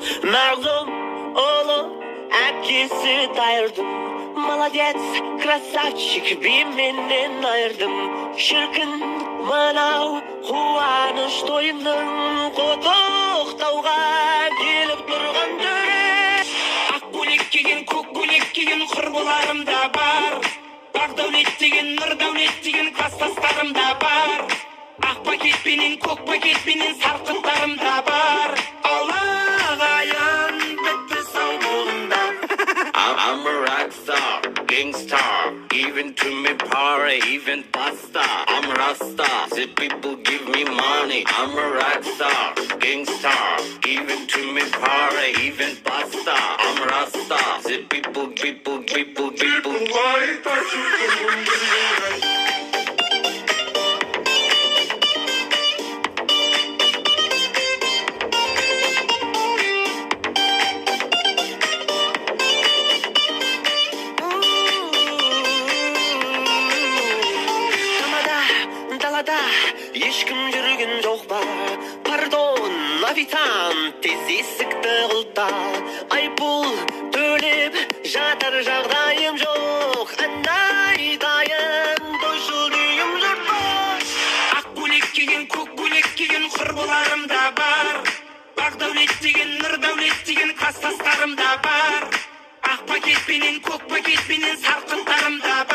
Мағзұм ұлы әкесі Дайырдың. Молодец, красавчик, бименен айырдым. Шіркін, мынау қуаныш тойының құттықтауға келіп тұрған төре. Ақ көйлек киген, көк көйлек киген құрбыларым да бар. Бақдәулет деген, Нұрдәулет деген кластастарым да бар. Ақ пакетпенен, көк пакетпенен сарқыттарым да бар. Алағайын, бітті, сау болыңдар. I'm a rock star, gangstar, even to me party, even pasta. I'm a rasta, the people give me money. I'm a rock star, gangstar, even to me party, even pasta. I'm a rasta, the people, people, people, people. Тамада, далада ешкім жүрген жоқ па? Пардон, официант, тез есікті құлта. Айыппұл төлеп жатар жағдайым жоқ. Ән айтайын, тойшыл дүйім жұртқа. Ақ көйлек киген, көк көйлек киген құрбыларым да бар. Бақдәулет деген, Нұрдәулет деген кластастарым да бар. Ақ пакетпенен, көк пакетпенен сарқыттарым да бар.